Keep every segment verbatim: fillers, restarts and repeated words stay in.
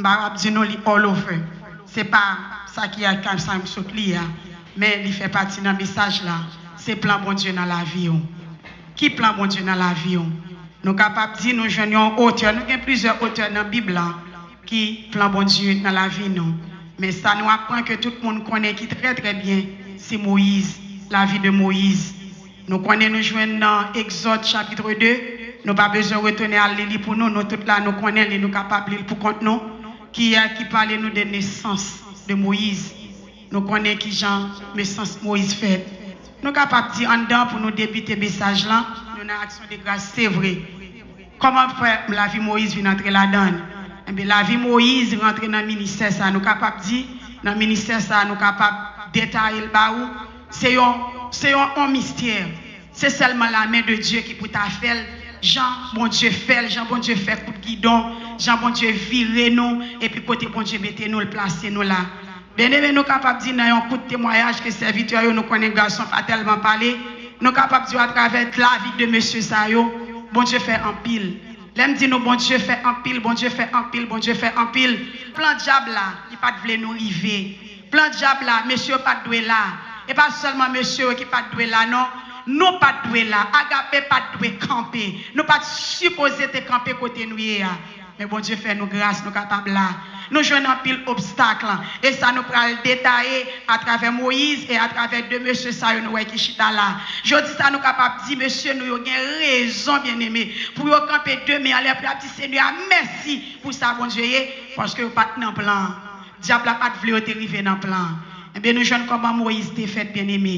M pa ap di nou li all over. Se pa sa ki a sa m sot li a. Men li fè pati nan mesaj la. Se plan Bondye nan lavi w. Ki plan Bondye nan lavi w? Nou kapab di nou jwenn yon otè. Nou gen plizyè otè nan Bib la ki plan Bondye nan lavi nou. Men sa nou aprann ke tout moun konnen ki trè, trè byen, se Moyiz, lavi de Moyiz. Nou konnen nou jwenn nan Egzòd chapit de, nou pa bezwen retounen al li li pou nou, nou tout la nou konnen li, nou kapab li l pou kont nou. Kiyè ki pale nou de nesans de Moyiz? Nou konnen kijan nesans Moyiz fèt. Nou kapab di anndan pou nou debite mesaj lan, nou nan aksyon de gras, se vre. Kòman fè lavi Moyiz vin antre ladan l? Enben, lavi Moyiz rantre nan ministè sa, nou kapab di, nan ministè sa, nou kapab detaye l ba ou. Se yon, se yon, yon mistè. Se sèlman lamen de Dye ki pou ta fè l, jan Bondye fè l, jan Bondye fè kout gidon, jan Bondye vire nou, epi kote Bondye mete nou, l plase nou la. Byeneme, nou kapab di nan yon kout temwayaj ke sèvitè yo, nou konnen gason pa tèlman pale, nou kapab di yo atravè lavi de mesye sa yo, Bondye fè anpil. Lè m di nou Bondye fè anpil, Bondye fè anpil, Bondye fè anpil, plan dyab la, li pa t vle nou rive. Plan dyab la, mesye yo pa t dwe la. E pa sèlman mesye yo ki pa t dwe la, non. Nou pa t dwe la. Agape pa t dwe kanpe. Nou pa t sipoze te kanpe kote nou ye a. Men Bondye fè nou gras, nou kapab la. Nou jwenn anpil obstak. E sa nou pral detaye atravè Moyiz e atravè de mesye sa yo nou wè ki chita la. Jodi sa nou kapab di mesye nou yo gen rezon, byeneme, pou yo kanpe de men anlè pou y ap di Senyè a mèsi pou sa Bondye ye, paske yo pa t nan plan an. Dyab la pa t vle yo te rive nan plan an. Enben, nou jwenn kòman Moyiz te fèt, byeneme.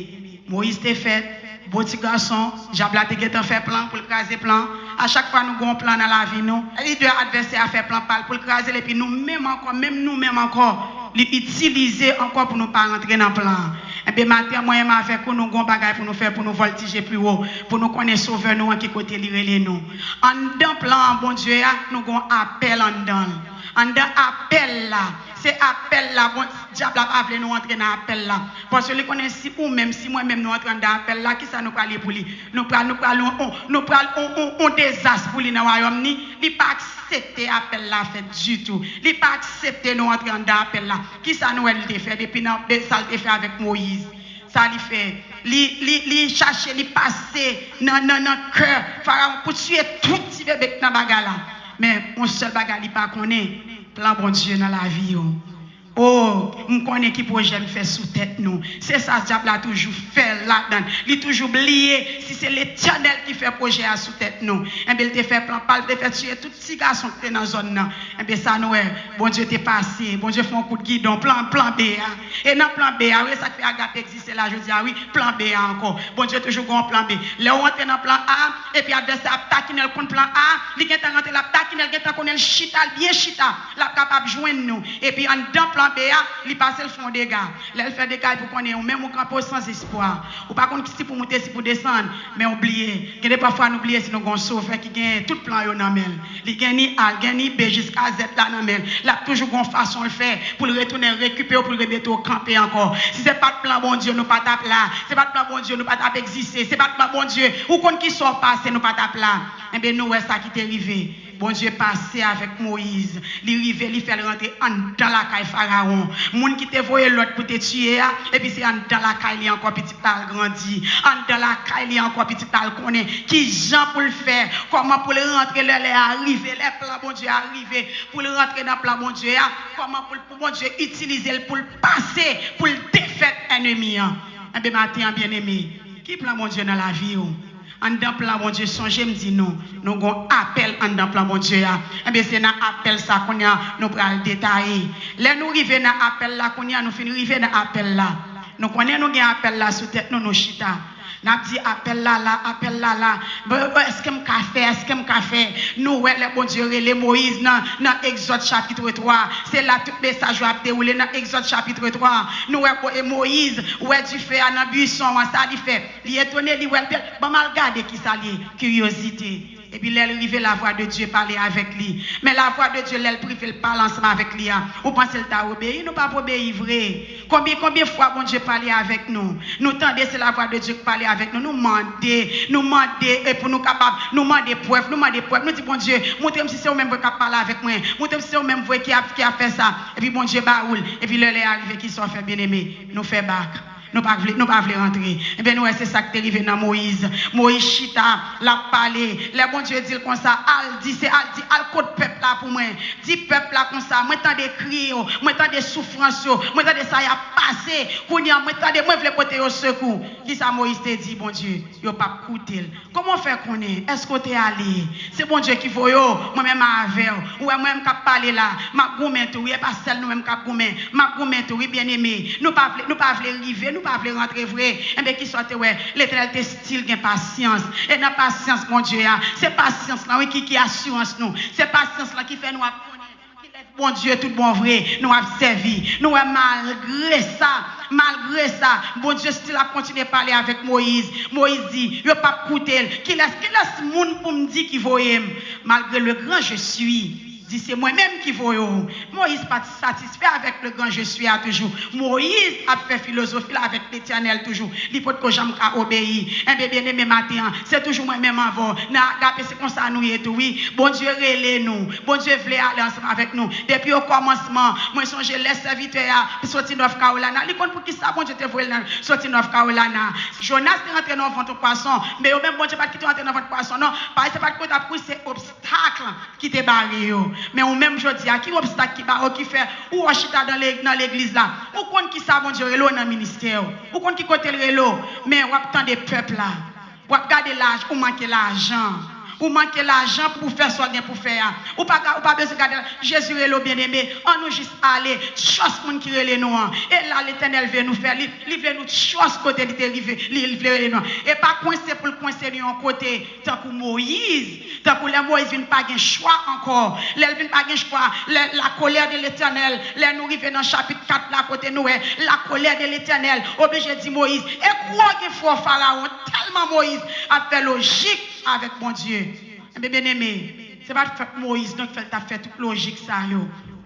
Moyiz te fèt, bon ti gason, dyab la te gentan fè plan pou l kraze plan an. A chak fwa nou gen yon plan nan lavi nou, lidè advèsè a fè plan pa l pou l kraze l, epi nou menm ankò, menm nou menm ankò, li itilize ankò pou nou pa rantre nan plan an. Enben, maten an, mwen menm avèk ou, nou gen yon bagay pou nou fè, pou nou vòltije pi wo, pou nou konnen Sovè nou an ki kote li rele nou. Anndan plan an Bondye a, nou gen yon apèl anndan l. Anndan apèl la, se apèl la, bon, dyab la pa vle nou antre nan apèl la. Paske li konnen si ou menm, si mwen menm nou antre anndan apèl la, kisa nou pral ye pou li? Nou pral, nou pral, on, on, nou pral on, on, on dezas pou li nan wayòm ni. Li pa aksepte apèl la fèt ditou. Li pa aksepte nou antre anndan apèl la. Kisa nou wè li te fè depi nan de sa l te fè avèk Moyiz? Sa li fè? Li, li, li chache, li pase nan, nan, nan kè Farawon pou tiye tout ti bebe k nan bagay la. Men, yon sèl bagay li pa konnen, plan Bondye nan lavi yo. O, m konnen ki pwojè m fè sou tèt nou. Se sa dyab la toujou fè ladan l. Li toujou bliye si se Letènèl ki fè pwojè a sou tèt nou. Enben, l te fè plan pa l, l te fè tiye tout ti gason ki te nan zòn nan. Enben, sa nou wè, Bondye te pase, Bondye fè yon kout gidon, plan, plan B a. E nan plan B a, wi, sa k fè Agape egziste la jodi a, wi, plan B a ankò. Bondye toujou gen yon plan B. Lè w antre nan plan A, epi advèsè a ap takinen l kont plan A, li gentan rantre, l ap takinen l, gentan konnen l chita, l byen chita, l ap kapab jwenn nou. Epi anndan plan B a, li pase l fè yon dega. Lè l fè dega, epi w konnen, ou menm ou kanpe w san espwa. Ou pa konn si pou w moute, si pou w desann, men w bliye. Gen de pafwa nou bliye si nou gen yon Sovè ki gen tout plan yo nan men l. Li gen ni A, l gen ni B, jiska Z la nan men l. L ap toujou gen yon fason l fè pou l retounen rekipere w, pou l remete w kanpe ankò. Si se pa t plan Bondye, nou pa t ap la. Se pa t plan Bondye, nou pa t ap egziste. Se pa t plan Bondye, ou konn kisa w pase, nou pa t ap la. Enben, nou wè sa ki te rive. Bondye pase avèk Moyiz. Li rive, li fè l rantre anndan lakay Farawon. Moun ki te voye lòd pou te tiye a, epi se anndan lakay li ankò pitit la al grandi. Anndan lakay li ankò pitit la al konnen kijan pou l fè, kòman pou l rantre lè lè a rive, lè plan Bondye a rive, pou l rantre nan plan Bondye a, kòman pou l, pou Bondye itilize l, pou l pase, pou l defèt ènmi an. Enben, maten an, byeneme, ki plan Bondye nan lavi w? Anndan plan Bondye, sonje m di nou, nou gon apèl anndan plan Bondye a. Enben, se nan apèl sa kounye a nou pral detaye. Lè nou rive nan apèl la kounye a, nou fin rive nan apèl la. Nou konnen nou gen apèl la sou tèt nou, nou chita. N ap di, apèl la la, apèl la la. Bon, èske m ka fè, èske m ka fè? Nou wè lè Bondye rele Moyiz nan, nan Egzòd chapit twa, se la tout mesaj yo ap dewoule nan Egzòd chapit twa. Nou wè Mo-, e Moyiz wè dife a nan bwison an, sa li fè? Li etone, li wè l bèl. Ban m al gade kisa l ye. Kiryozite. Epi lè l rive, lavwa de Dye pale avèk li. Men lavwa de Dye, lè l prive l pale ansanm avèk li a, ou panse l ta obeyi? Nou p ap obeyi vre. Konbyen, konbyen fwa Bondye pale avèk nou? Nou tande se lavwa de Dye k pale avèk nou. Nou mande, nou mande, e pou nou kapab, nou mande prèv, nou mande prèv. Nou di, Bondye, montre m si se ou menm vre k ap pale avèk mwen. Montre m si se ou menm vre ki ap, ki ap fè sa. Epi Bondye ba ou l. Epi lè, lè a rive, kisa w fè, byeneme? Nou fè bak. Nou pa vle, nou pa vle rantre. Ebyen, nou wè, se sa k te rive nan Moyiz. Moyiz chita, l ap pale. Lè Bondye di l konsa, al di, se al di, al kot pèp la pou mwen. Di pèp la konsa, mwen tande kri yo, mwen tande soufrans yo, mwen tande sa y ap pase. Kounye a, mwen tande, mwen vle pote yo sekou. Kisa Moyiz te di Bondye? Yo p ap koute l. Kòman w fè konnen? Èske w te ale? Se Bondye ki voye w, mwen menm avè w. Ou wè mwen menm k ap pale la, m ap goumen tou, wi, e pa sèl nou menm k ap goumen. M ap goumen tou, wi, byeneme. Nou pa vle, nou pa vle rive, nou pa vle rantre vre. Enben, kisa w te wè? Letènèl te still gen pasyans. E nan pasyans Bondye a, se pasyans lan, wi, ki, ki asirans nou. Se pasyans lan ki fè nou ap konnen kilès Bondye tout bon vre nou ap sèvi. Nou wè, malgre sa, malgre sa, Bondye still ap kontinye pale avèk Moyiz. Moyiz di, yo p ap koute l. Kilès, kilès moun pou m di ki voye m? Malgre le grand je suis di se mwen menm ki voye w. Moyiz pa t satisfè avèk le grand je suis a toujou. Moyiz ap fè filozofi l avèk Letènèl toujou. Li potko janm ka obeyi. Enben, byeneme, maten an, se toujou mwen menm avè w. Nan Agape, se konsa nou ye tou, wi. Bondye rele nou. Bondye vle ale ansanm avèk nou. Depi okòmansman, mwen sonje lè sèvitè a soti North Carolina, li konn poukisa Bondye te voye l nan, soti North Carolina. Jonas te rantre nan yon vant pwason, men yo menm Bondye pa t kite yo rantre nan vant pwason, non. Paske se pa t kote ap kouri, se obstak ki te bare yo. Men ou menm jodi a, ki obstak ki bare w ki fè ou wè w chita nan le-, nan legliz la? Ou konn kisa Bondye rele w nan ministè w. Ou konn ki kote l rele w. Men w ap tande pèp la. W ap gade laj, ou manke lajan. Ou manke lajan pou fè sa w gen pou fè a. Ou pa, ou pa bezwen gade la. Jezi rele w, byeneme. An nou jis ale. Trust moun ki rele nou an. E la Letènèl vle nou fè. Li, li vle nou trust kote li te rive. Li, li vle rele nou an. E pa kwense pou l kwense nou yon kote. Tankou Moyiz, tankou lè Moyiz vin pa gen chwa ankò, lè l vin pa gen chwa, lè la colère de l'Éternel, lè nou rive nan chapit kat la kote nou wè la colère de l'Éternel oblije di Moyiz, e kwa w gen frè Farawon, tèlman Moyiz ap fè lojik avèk Bondye. Enben, byeneme, se pa t fèt Moyiz non k fè l t ap fè tout lojik sa yo,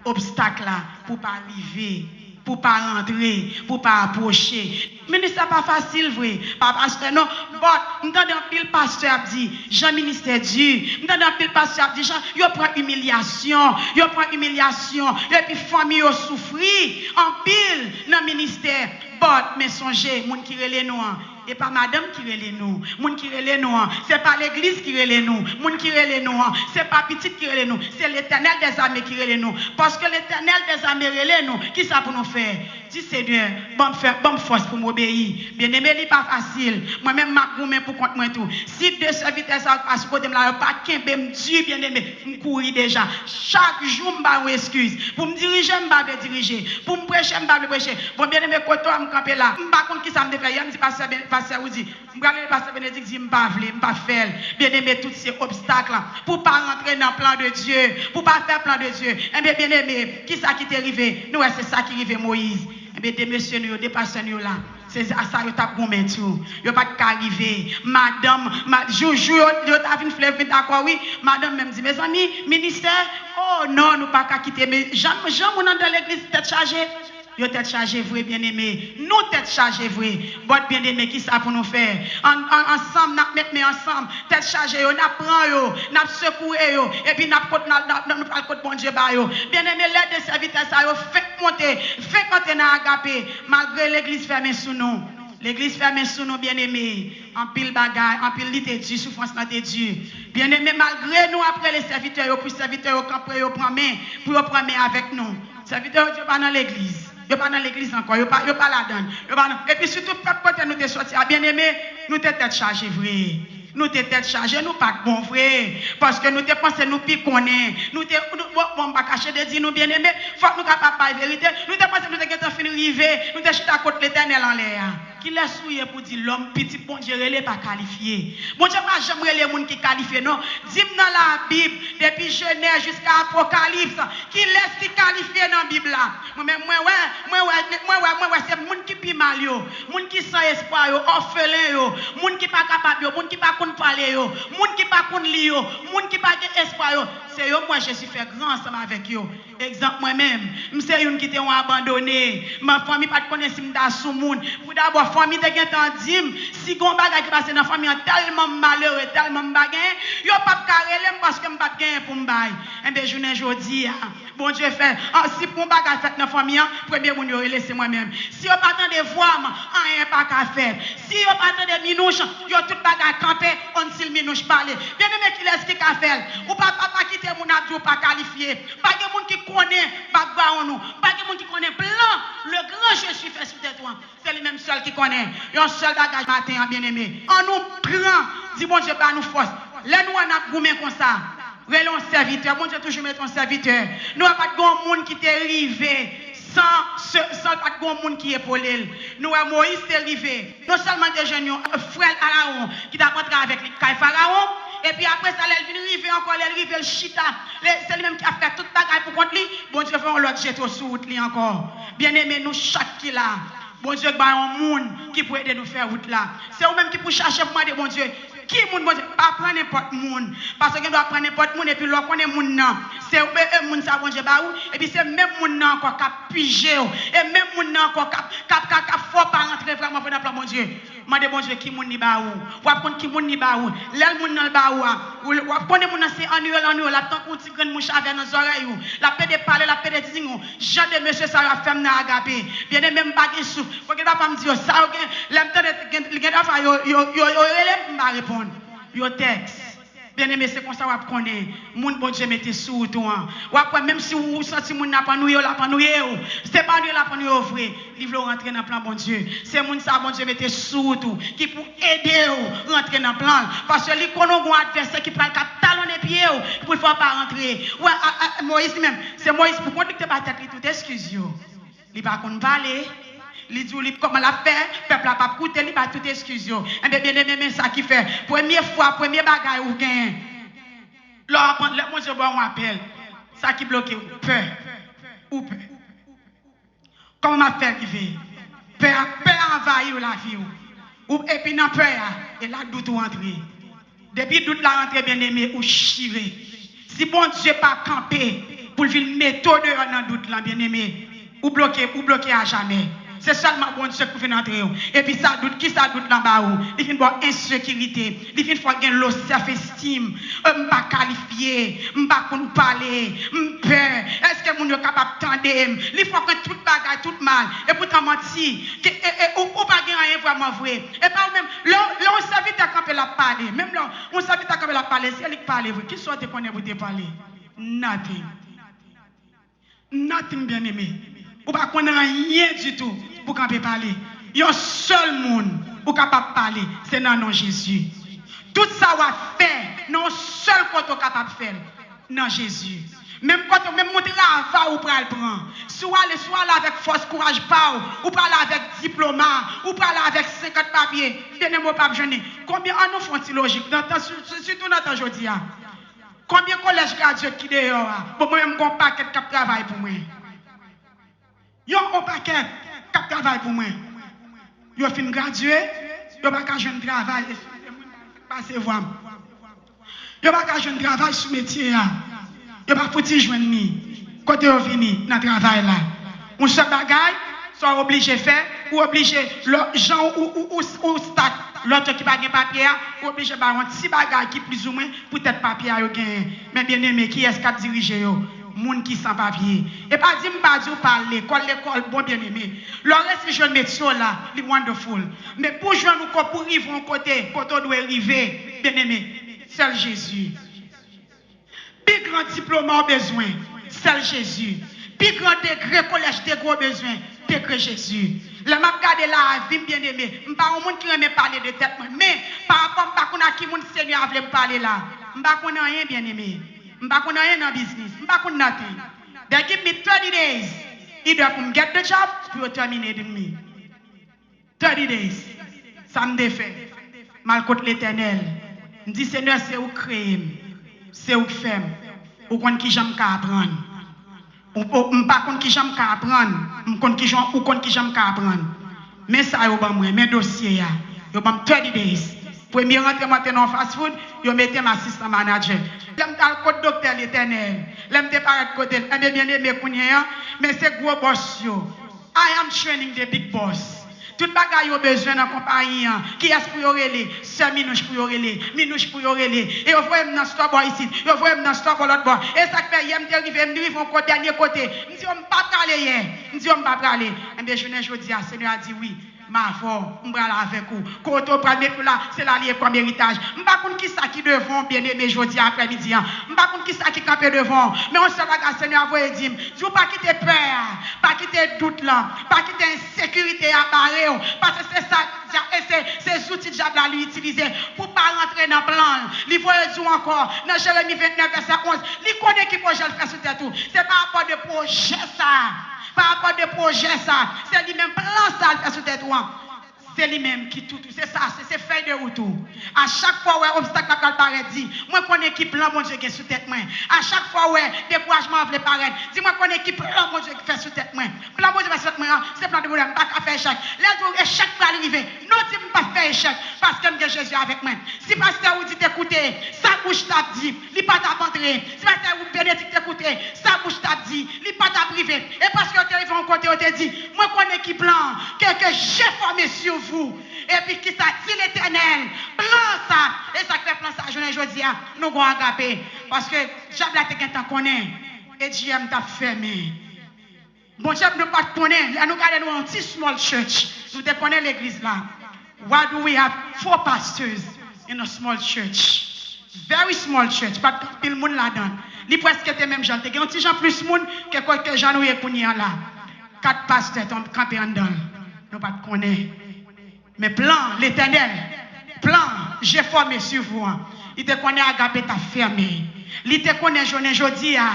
obstak la, pou pa rive. Pou pa rantre, pou pa apwoche. Ministè pa fasil vre, pa pastè non. But, m tande anpil pastè ap di, jan ministè di. M tande anpil pastè ap di, jan yo pran imilyasyon, yo pran imilyasyon, epi fanmi yo soufri anpil nan ministè. But, men sonje, moun ki rele nou an, e pa madanm ki rele nou. Moun ki rele nou an, se pa legliz ki rele nou. Moun ki rele nou an, se pa pitit ki rele nou. Se Letènèl dèzame ki rele nou. Paske Letènèl dèzame rele nou, kisa pou nou fè? Di, Senyè, ban m fè, ban m fòs pou m obeyi. Byeneme, li pa fasil. Mwen menm, m ap goumen pou kont mwen tou. Si de sèvitè sa yo k pa sou kote m la, yo pa kenbe m di, byeneme, m kouri deja. Chak jou, m ba yon eskiz. Pou m dirije, m pa vle dirije. Pou m preche, m pa vle preche. Bon, byeneme, kote w a m kanpe la? M pa konn kisa m te fè yè, m di pastè Ben-, pastè Rudy, m prale pastè Benedik di m pa vle, m pa fè l. Byeneme, tout se obstak la. Pou pa rantre nan plan de Dye, pou pa fè plan de Dye. Enben, byeneme, kisa ki te rive? Nou wè, se sa ki rive Moyiz. Enben, de mesye nou yo, de pastè nou yo la, se a sa yo t ap goumen tou. Yo pa t ka rive. Madanm, ma-, jou, jou yo, yo ta vin fle vin dakò, wi. Madanm menm di, mezanmi, ministè, oh non, nou pa ka kite, men jan, jan moun anndan legliz tèt chaje. Yo tèt chaje vre, byeneme. Nou tèt chaje vre. But, byeneme, kisa pou nou fè? An, an, ansanm, n ap met men ansanm. Tèt chaje yo, n ap pran yo, n ap sekouye yo, epi n ap kot, n al, n ap, nou pral kot Bondye ba yo. Byeneme, lè de sèvitè sa yo fenk monte, fenk antre nan Agape, malgre legliz fèmen sou nou. Legliz fèmen sou nou, byeneme. Anpil bagay, anpil li te di, soufrans lan te di. Byeneme, malgre nou ap rele sèvitè yo, pou sèvitè yo kanpe, yo pran men, pou yo pran men avèk nou. Sèvitè yo di yo pa nan legliz. Yo pa nan legliz ankò. Yo pa, yo pa ladan l. Yo pa nan, epi sitou pèp kote nou te soti a, byeneme, nou te tèt chaje vre. Nou te tèt chaje, nou pa t bon vre. Paske nou te panse nou pi konnen. Nou te, nou, bon, bon, m pa kache de di nou, byeneme, fòk nou kapab bay verite. Nou te panse nou te gentan fin rive. Nou te chita kot Letènèl anlè a. Kilès ou ye pou di lòm pitit Bondye rele pa kalifye? Bondye pa janm rele moun ki kalifye, non. Di m nan Labib, depi Jenèz jiska Apokalips, kilès ki kalifye nan Bib la? Mwen menm, mwen wè, mwen wè, mwen wè, mwen wè se moun ki pi mal yo, moun ki san espwa yo, òfelen yo, moun ki pa kapab yo, moun ki pa konn pale yo, moun ki pa konn li yo, moun ki pa gen espwa yo. Se yo m wè Jezi fè gran ansanm avèk yo. Egzanp, mwen menm, m se youn ki te yon abandone. Mwen, fanmi pa t konnen si m ta sou moun. Pou dabò, fanmi te gentan di m, si gen yon bagay ki pase nan fanmi an, tèlman m malere, tèlman m pa genyen, yo p ap ka rele m paske m p ap genyen pou m bay. Enben, jounen jodi a, Bondye fè, an, si pou yon bagay fèt nan fanmi an, premye moun yo rele se mwen menm. Si yo pa tande vwa m, anyen pa ka fèt. Si yo pa tande Minouch, yo tout bagay kanpe, until Minouch pale. Byeneme, kilès ki ka fè l? Ou pa, pa, pa kite moun ap di w pa kalifye. Pa gen moun ki konnen background ou. Pa gen moun ki konnen plan le grand Jezi fè sou tèt ou an. Se li menm sèl ki konnen. Yon sèl bagay maten an, byeneme. Ann nou pran, di Bondye ba nou fòs. Lè nou wè n ap goumen konsa, rele yon sèvitè. Bondye toujou mete yon sèvitè. Nou wè pa t gen yon moun ki te rive san, se- san pa t gen yon moun ki epole l. Nou wè Moyiz te rive. Non sèlman te jwenn yon frè l Arawon ki t ap antre avèk li kay Farawon, epi apre sa, lè l vin rive ankò, lè l rive, l chita, lè- se li menm ki ap fè tout bagay pou kont li, Bondye fè yon lòt Jetwo sou wout li ankò. Byeneme, nou chak ki la, Bondye ba yon moun ki pou ede nou fè wout la. Se ou menm ki pou chache pou mande Bondye, ki moun Bondye, pa pran nenpòt moun. Paske gen dwa pran nenpòt moun, epi lè w konnen moun nan, se e, e moun sa Bondye ba ou, epi se menm moun nan ankò k ap pije w, e menm moun nan ankò k ap, k ap, k ap, k ap fè w pa rantre vrèman vre nan plan Bondye. Mande Bondye ki moun li ba ou. W ap konn ki moun li ba ou. Lè l moun nan l ba ou a, ou, w ap konnen moun nan se annuye l, annuye l, l ap tankou yon ti grenn mouch a vè nan zòrèy ou. L ap pede pale, l ap pede di ou, jan de mesye sa yo ap fè m nan agape. Byeneme, m pa gen souf. Fò gen papa m di yo, sa yo gen, lè m tande gen, gen dwa fwa yo, yo, yo, yo rele m, m pa reponn. Yo tèks. Byeneme, se konsa w ap konnen moun Bondye mete sou wout ou an. W ap wè, menm si ou santi moun nan ap annwiye w, l ap annwiye w. Se pa annwiye l ap annwiye w vre. Li vle w rantre nan plan Bondye. Se moun sa Bondye mete sou wout ou ki pou ede w rantre nan plan l. Paske li konnen w gen yon advèsè ki pral k ap talonnen pye w pou l fè w pa rantre. Ou wè, a, a, Moyiz li menm, se Moyiz pou kont li ki te bay tèt li tout eskiz yo. Li pa konn pale. Li di w li kòman l ap fè, pèp la p ap koute, li bay tout eskiz yo. Enben, byeneme, men sa ki fè, premye fwa, premye bagay ou genyen, lè w ap, lè Bondye ba w yon apèl, sa ki bloke w, pè. Ou pè. Kòman m ap fè rive? Pè a, pè a anvayi w lavi w. Ou, epi nan pè a, e la dout ou antre. Depi dout la rantre, byeneme, ou chire. Si Bondye pa kanpe pou l vin mete w deyò nan dout lan, byeneme, ou bloke, ou bloke ajamè. Se sèlman Bondye k pou vin antre w. Epi sa dout, kisa dout lan ba ou? Li vin ba w ensekirite. Li vin fè w gen low self esteem. E, m pa kalifye. M pa konn pale. M pè. Èske moun yo kapab tande m? Li fè w konn tout bagay, tout mal. Epoutan manti. Ke, e, e, ou, ou pa gen anyen vrèman vre. E pa ou menm. Lè, lè yon sèvitè kanpe l ap pale, menm lè yon sèvitè kanpe l ap pale, se li k pale vre. Kisa w te konnen pou te pale? Nothing. Nothing, byeneme. Ou pa konn anyen ditou pou kanpe pale. Yon sèl moun ou kapab pale, se nan non Jezi. Tout sa w ap fè, nan yon sèl kote w kapab fè l, nan Jezi. Menm kote, menm yon travay ou pral pran. Si w ale, si w ale avèk fòs kouraj pa w, ou prale avèk diploma, ou prale avèk senkant papye, byeneme, w p ap jwenn li. Konbyen, ann nou fè yon ti lojik, nan tan, si- si- sitou nan tan jodi a. Konbyen kolèj gradye ki deyò a? Bon, mwen menm, m gen yon pakèt k ap travay pou mwen. Yon, yon pakèt k ap travay pou mwen. Yo fin gradye, yo pa ka jwenn travay, eskize mwen, m pa ka pase vwa m. Yo pa ka jwenn travay sou metye a. Yo pa fouti jwenn li. Kote yo vini nan travay la? Yon sèl bagay, sa w oblije fè, ou oblije, lè, jan ou, ou, ou, ou stat, lòt yo ki pa gen papye a, ou oblije ba yon ti bagay ki plizoumwen poutèt papye a yo genyen. Men byeneme, kiyès k ap dirije yo? Moun ki san papye. E pa di m pa di w pa al lekòl, lekòl bon, byeneme. Lè w resi jwenn metye w la, li wonderful. Men pou w jwenn yon kote, pou w rive yon kote, kote w dwe rive, byeneme, sèl Jezi. Pi gran diploma w bezwen, sèl Jezi. Pi gran degre kolèj degre w bezwen, degre Jezi. Lè m ap gade lavi m, byeneme, m pa yon moun ki renmen pale de tèt mwen, men pa rapò m pa konn a ki moun Senyè a vle m pale la. M pa konn anyen, byeneme. M pa konn anyen nan biznis. M pa konn nothing. They give me thirty days. Either pou m get the job, pou yo terminate me. thirty days. Sa m te fè. M al kot Letènèl. M di, Senyè, se ou k kreye m. Se ou k fè m. Ou konn kijan m ka aprann. Ou, ou, m pa konn kijan m ka aprann. M konn kijan, ou konn kijan m ka aprann. Men sa yo ban mwen, men dosye a. Yo ban m thirty days. Premye rantre mwen te nan yon fast food, yo mete m asistan manager. Lè m t al kot doktè Letènèl, lè m te parèt kote l, enben, byeneme, kounye a, men se gwo bòs yo. I am training the big boss. Tout bagay yo bezwen nan konpayi an, kiyès pou yo rele? Sè Minouch pou yo rele, Minouch pou yo rele. E yo voye m nan store bò isit, yo voye m nan store bò lòt bò. E sa k fè yè m te rive, m rive yon kote, dènye kote. M di yo m pa prale yè. M di yo m pa prale. Enben, jounen jodi a, Senyè a di wi. M avè w, m pral avèk ou. Kote w pral met ou la, se la li ye kòm eritaj. M pa konn kisa ki devan w, byeneme, jodi aprèmidi an. M pa konn kisa ki kanpe devan w. Men yon sèl bagay Senyè a voye di m, di w pa kite pè a, pa kite dout lan, pa kite ensekirite a bare w. Paske se sa, dya- e se, se zouti dyab la li itilize pou pa rantre nan plan l. Li voye di w ankò, nan Jeremi vennèf, vèsè onz, li konnen ki pwojè l fè sou tèt ou. Se pa rapò de pwojè sa. Pa rapò de pwojè sa, se li menm plan sa l fè sou tèt ou an. Se li menm ki tout ou. Se sa, se, se fèy de wout ou. A chak fwa w wè obstak la pral parèt, di, mwen konnen ki plan Bondye gen sou tèt mwen. A chak fwa w wè dekourajman an vle parèt, di, mwen konnen ki plan Bondye fè sou tèt mwen. Plan Bondye fè sou tèt mwen an, se plan de bonè. M pa ka fè echèk. Lè l di w echèk pral rive, non, di, m p ap fè echèk, paske m gen Jezi avèk mwen. Si pastè Rudy te koute sa bouch t ap di, li pa t ap antre. Si pastè Bénédicte te koute sa bouch t ap di, li pa t ap rive. E paske yo te rive yon kote, yo te di, mwen konnen ki plan ke, que j'ai formé sur vous. Epi kisa di Letènèl? Plan sa, e sa k fè plan sa, jounen jodi a, nou gon agape. Paske dyab la te gentan konnen A G M t ap fèmen. Bondye, nou pa t konnen, lè nou gade nou yon ti small church, nou te konnen legliz la. Why do we have four pastors in a small church? Very small church, pa t gen anpil moun ladan l. Li prèske te menm jan, li te gen yon ti jan plis moun ke, ke, ke jan nou ye kounye a la. Kat pastè t kanpe anndan l, nou pa t konnen. Men plan Letènèl, plan j'ai formé sur vous an, li te konnen Agape t ap fèmen. Li te konnen jounen jodi a,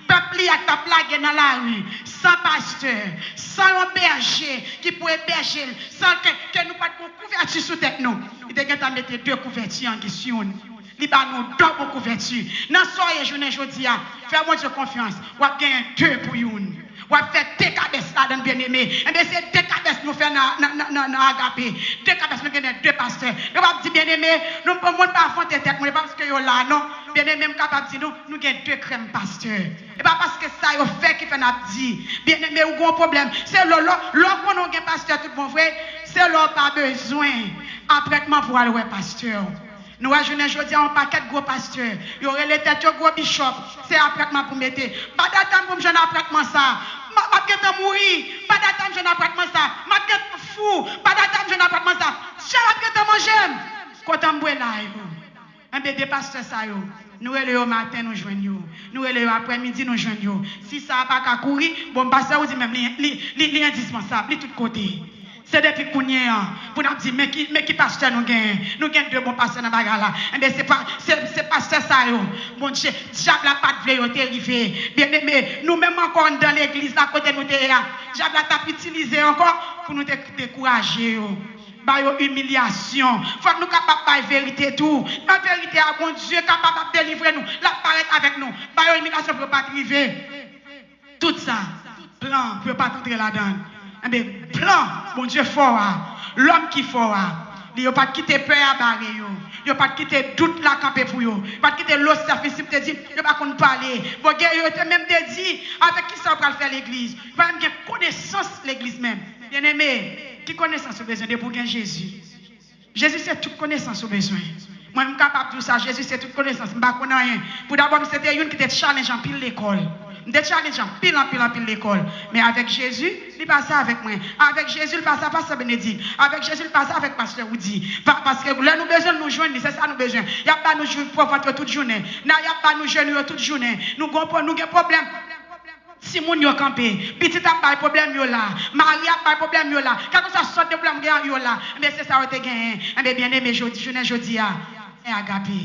pèp li a t ap lage nan lari, san pastè, san yon bèje ki pou ebèje l, san ke, ke nou pa t gen kouvèti sou tèt nou. Li te gentan mete de kouvèti angi sou youn. Li ba nou dòb kouvèti. Nan sa w ye jounen jodi a, fè Bondye konfyans, w ap genyen de pou youn. W ap fè de kabès ladan l, byeneme. Enben, se de kabès nou fè nan, nan, nan, nan, nan Agape. De kabès, nou gen de pastè. Yo p ap di, byeneme, nou, moun pa vante tèt moun, e pa paske yo la, non. Byeneme, m kapab di nou, nou gen de krèm pastè. E pa paske sa yo fè ki fè n ap di, byeneme, ou gen yon pwoblèm. Se lè, lè, lè w konnen w gen pastè tout bon vre, se lè w pa bezwen apwètman pou w al wè pastè w. Nou wè jounen jodi a, yon pakèt gwo pastè, yo rele tèt yo gwo bishop, se apwètman pou mete. Pa data m pou m jwenn apwètman sa. M, m ap gentan mouri. Pa data m jwenn apwètman sa. M ap gentan fou. Pa data m jwenn apwètman sa. Dyab ap gentan manje m. Kote m bwe la yo? Enben, de pastè sa yo, nou rele yo maten, nou jwenn yo. Nou rele yo aprèmidi, nou jwenn yo. Si sa a pa ka kouri, bon, pastè Rudy menm, li, li, li, li endispansab, li tout kote. Se depi kounye a pou n ap di, men ki, men ki pastè nou genyen. Nou gen de bon pastè nan bagay la. Enben, se pa, se, se pastè sa yo, Bondye, dyab la pa t vle yo te rive. Byeneme, nou menm ankò anndan legliz la kote nou te ye a, dyab la t ap itilize ankò pou nou te dekouraje yo, ba yo imilyasyon. Fòk nou kapab bay verite tou. Nan verite a, Bondye kapab ap delivre nou. L ap parèt avèk nou. Ba yo imilyasyon pou yo pa t rive. Tout sa, plan pou yo pa t antre ladan l. Enben, plan Bondye fè w a, lòm ki fè w a, li, yo pa t kite pè a bare yo. Yo pa t kite dout la kanpe pou yo. Yo pa t kite lo sèf isit te di, yo pa konn pale. Bon, gen yo te menm te di, avèk kisa w pral fè legliz? Yo pa menm gen konesans legliz menm. Byeneme, ki konesans ou bezwen depi w gen Jezi? Jezi se tout konesans ou bezwen. Mwen, m kapab di w sa, Jezi se tout konesans. M pa konn anyen. Pou dabò, m se te youn ki te challenge anpil lekòl. M te challenge anpil, anpil, anpil lekòl. Men avèk Jezi, li pase avèk mwen. Avèk Jezi, li pase a pastè Benedict. Avèk Jezi, li pase avèk pastè Rudy. Pa, paske lè nou bezwen l, nou jwenn li. Se sa nou bezwen. Y ap ba nou jou pwòf vant yo tout jounen. Nan, y ap ba nou jenou yo tout jounen. Nou gon, nou gen pwoblèm. Timoun yo kanpe. Pitit ap bay pwoblèm, yo la. Mari ap bay pwoblèm, yo la. Kèlkeswa sòt de pwoblèm gen an, yo la. Enben, se sa yo te genyen. Enben, byeneme, jodi, jounen jodi a, e Agape.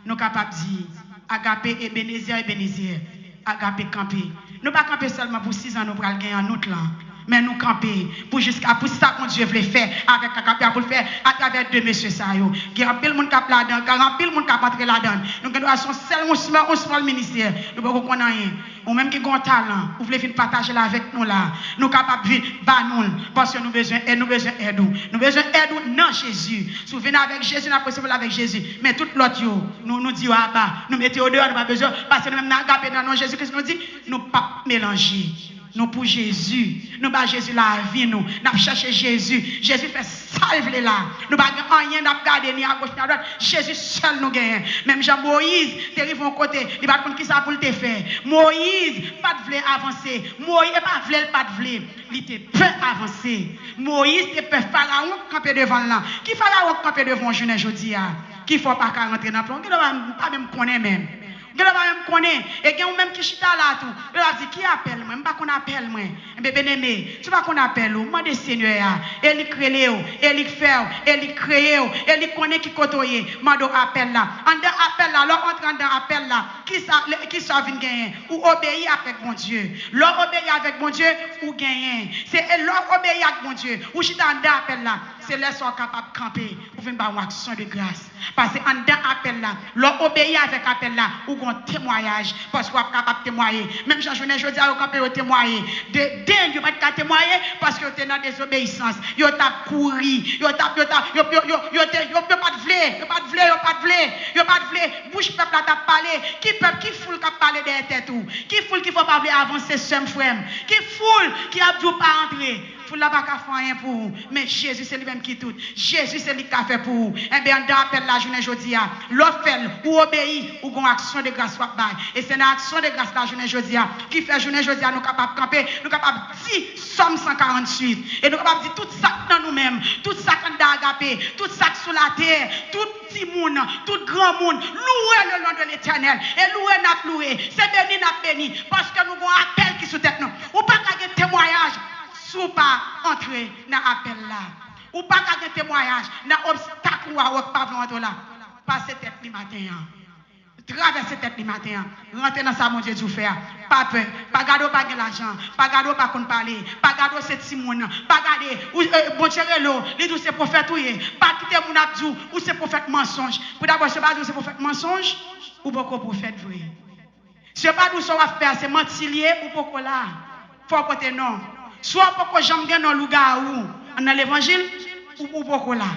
Nou kapab di, Agape Ebenezer, Ebenezer. Agape kanpe. Nou pa kanpe sèlman pou sizan nou pral gen an out lan. Men nou kanpe pou jiska pou sa Bondye vle fè avèk Akapya pou l fè atravè de mesye sa yo. Gen anpil moun k ap ladan, gen anpil moun k ap antre ladan. Nou gen dwa se yon sèl, yon small, yon small ministè. Nou poko konn anyen. Ou menm ki gen yon talan, ou vle vin pataje l avèk nou la. Nou kapab vin ba nou l, paske nou bezwen èd, nou bezwen èd ou. Nou bezwen èd ou nan Jezi. Si w vin avèk Jezi, n ap resevwa l avèk Jezi. Men tout lòt yo, nou, nou di yo aba. Nou mete yo deyò, nou pa bezwen. Paske nou menm nan Agape, nan non Jezi Kris, nou di, nou p ap melanje. Nou pou Jezi. Nou ba Jezi lavi nou. N ap chèche Jezi. Jezi fè sa l vle la. Nou pa gen anyen n ap gade ni agoch ni adwat. Jezi sèl nou genyen. Menm jan Moyiz te rive yon kote, li pa t konn kisa pou l te fè. Moyiz pa t vle avanse. Moyiz, e pa vle l pa t vle. Li te pè avanse. Moyiz te pè Farawon k kanpe devan l lan. Ki Farawon k kanpe devan w jounen jodi a? Ki fè w pa ka rantre nan plan? Ou gen dwa pa menm konnen menm. Gen lè pa menm konnen. E gen ou menm ki chita la tou. Lè w ap di, "Ki apèl mwen? M pa konn apèl mwen." Enben, byeneme, si w pa konn apèl ou, mande Senyè a. E li k rele w, e li k fè w, e li k kreye w, e li konnen ki kote w ye. Mande w apèl la. Anndan apèl la, lè w antre anndan apèl la, ki sa, le- ki sa w vin genyen? Ou obeyi avèk Bondye. Lè w obeyi avèk Bondye, ou genyen. Se e lè w obeyi ak Bondye, ou chita anndan apèl la, se lè sa w kapab kanpe pou vin ba yon aksyon de gras. Paske anndan apèl la, lè w obeyi avèk apèl la, ou gon temwayaj, paske w ap kapab temwaye. Menm jan jounen jodi a, yo kanpe, yo temwaye. De, de, yo pa t ka temwaye, paske yo te nan dezobeyisans. Yo t ap kouri, yo t ap, yo t ap, yo, yo, yo, yo te, yo, yo pa t vle, yo pa t vle, yo pa t vle, yo pa t vle. Bouch pèp la t ap pale. Ki pèp, ki foul k ap pale dèyè tèt ou? Ki foul ki fè w pa vle avanse, sè m, frè m? Ki foul ki ap di w pa antre? Foul la pa ka fè anyen pou ou, men Jezi se li menm ki tout. Jezi se li k ka fè pou ou. Enben, anndan apèl la jounen jodi a, lè w fè l, ou obeyi, ou gon aksyon de gras w ap bay. E se nan aksyon de gras la jounen jodi a, ki fè jounen jodi a nou kapab kanpe, nou kapab di Sòm san karanntuit. E nou kapab di tout sa k nan nou menm, tout sa k anndan Agape, tout sa k sou latè, tout timoun, tout granmoun, louwe le non de Letènèl. E louwe n ap louwe, se beni n ap beni, paske nou gon apèl ki sou tèt nou. Ou pa ka gen temwayaj si w pa antre nan apèl la. Ou pa ka gen temwayaj nan obstak ou a wè k pa vle w antre la. Pase tèt li maten an. Travèse tèt li maten an. Rantre nan sa Bondye di w fè a. Pa pè. Pa gade w pa gen lajan. Pa gade w pa konn pale. Pa gade w se timoun. Pa gade. Ou, e, Bondye rele w. Li di w se pwofèt ou ye. Pa kite moun ap di w ou se pwofèt mansonj. Pou dabò, si yo pa di w se pwofèt mansonj, ou poko pwofèt vre. Si yo pa di w sa w ap fè a se manti l ye, ou poko la. Fò w pote non. Si w poko janm gen non lougawou nan levanjil, ou, ou poko la.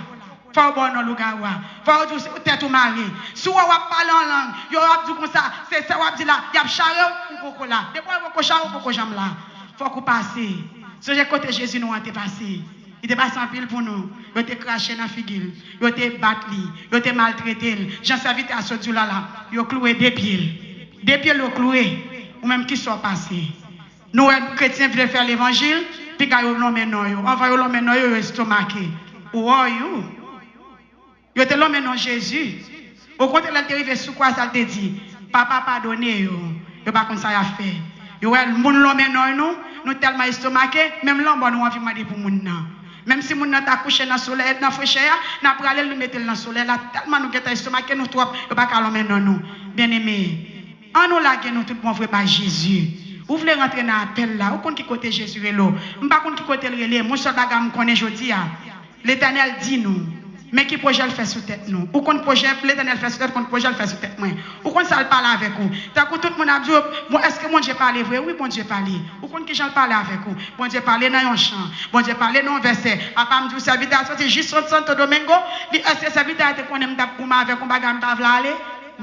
Fò yo ba w non lougawou a. Fò yo di w se tèt ou mare. Si w wè w ap pale an lang, yo ap di w konsa, se sa w ap di la, y ap chare w, ou poko la. Depi w poko chare, ou poko janm la. Fòk ou pase. Sonje kote Jezi nou an te pase. Li te pase anpil pou nou. Yo te krache nan figi l. Yo te bat li. Yo te maltrete l. Jan sèvitè a sot di w la la, yo klouwe de pye l. De pye l yo klouwe. Ou menm ki sa w pase? Nou wè kretyen vle fè levanjil, piga yo lonmen non yo. Anvan yo lonmen non yo, yo estomake. Ou wè yo. Yo te lonmen non Jezi. Okontrè, lè l te rive sou kwa, sa l te di? Papa, padone yo. Yo pa konn sa y ap fè. Yo wè moun lonmen non nou, nou tèlman estomake, menm lanmò nou anvi mande pou moun nan. Menm si moun nan ta kouche nan solèy, nan frechè a, n ap rale l, nou mete l nan solèy la. Tèlman nou gentan estomake, nou twòp, yo pa ka lonmen non nou. Byeneme, ann nou lage nou tout bon vre bay Jezi. Ou vle rantre nan apèl la, ou konn ki kote Jezi rele w. M pa konn ki kote l rele m, yon sèl bagay m konnen jodi a. Letènèl di nou, men ki pwojè l fè sou tèt nou. Ou konn pwojè Letènèl fè sou tèt, ou konn pwojè l fè sou tèt mwen. Ou konn sa l pale avèk ou. Tankou tout moun ap di w, bon, èske Bondye pale vre? Wi, Bondye pale. Ou konn ki jan l pale avèk ou. Bondye pale nan yon chan. Bondye pale nan yon vèsè. Apa m di w sèvitè a soti jis Santo Domingo, li, èske sèvitè a te konnen m t ap goumen avèk yon bagay m pa vle ale?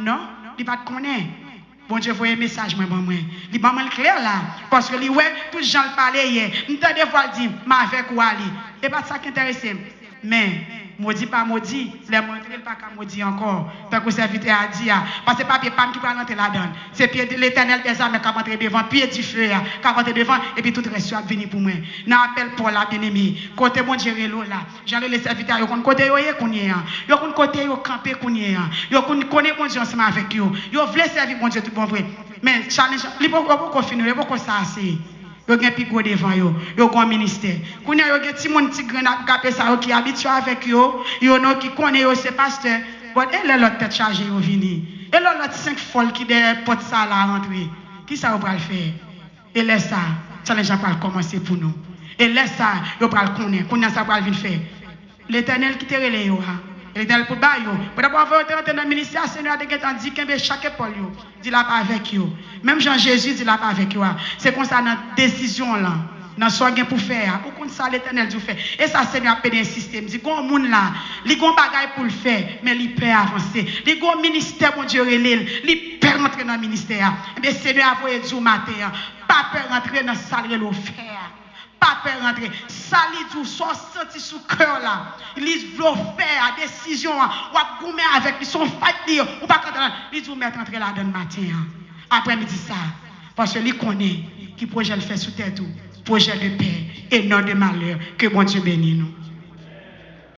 Non, li pa t konnen. Bondye voye mesaj mwen ban mwen. Li ban mwen l klè la, paske li wè tout jan l pale yè. M tande vwa l di, "M avèk ou ale." E pa t sa k enterese m. Men, modi pa modi, lè m rantre, l pa ka modi ankò. Tankou sèvitè a di a, paske se pa pye pa m ki pral rantre ladan l. Se pye Letènèl dèzame k ap antre devan, pye dife a k ap antre devan, epi tout rès yo ap vini pou mwen. Nan apèl pa w la, byeneme, kote Bondye rele w la, Jan rele sèvitè a, yo konn kote yo ye kounye a. Yo konn kote yo kanpe kounye a. Yo konn konnen Bondye ansanm avèk yo. Yo vle sèvi Bondye tout bon vre. Men, challenge, li poko, yo poko fini, yo poko sa ase. Yo gen pi gwo devan yo. Yo gon ministè. Kounye a, yo gen timoun ti grenn ap gape sa yo ki abitye avèk yo. Yo non ki konnen yo se pastè. Bon, e lè lòt tèt chaje yo vini? E lè lòt senk fòl ki dèyè pòt sa la rantre? Kisa yo pral fè? E lè sa, challenge la pral kòmanse pou nou. E lè sa, yo pral konnen. Kounye a sa pral vin fè. Letènèl ki te rele yo a. Letènèl pou ba yo. Pandan yo te antre nan ministè a, Senyè a te gentan di, kenbe chak epòl yo. Di l ap avèk yo. Menm jan Jezi di l ap avèk yo a. Se konsa nan desizyon w lan, nan sa w gen pou fè a. Ou konn sa Letènèl di w fè. E sa Senyè ap pede ensiste. M di, gon moun la, li gon bagay pou l fè, men li pè avanse. Li gon ministè Bondye rele l, li pè rantre nan ministè a. Ebyen, Senyè a voye di w maten an, pa pè rantre nan sa l rele w fè a. Pa pè rantre. Sa li di w, sa w santi sou kè w la, li vle w fè a, desizyon an, w ap goumen avèk li, se yon fight li ye, ou pa ka antre. Li di w mèt antre ladan l maten an, aprèmidi sa, paske li konnen ki pwojè l fè sou tèt ou, pwojè de pè e non de malè. Ke Bondye beni nou.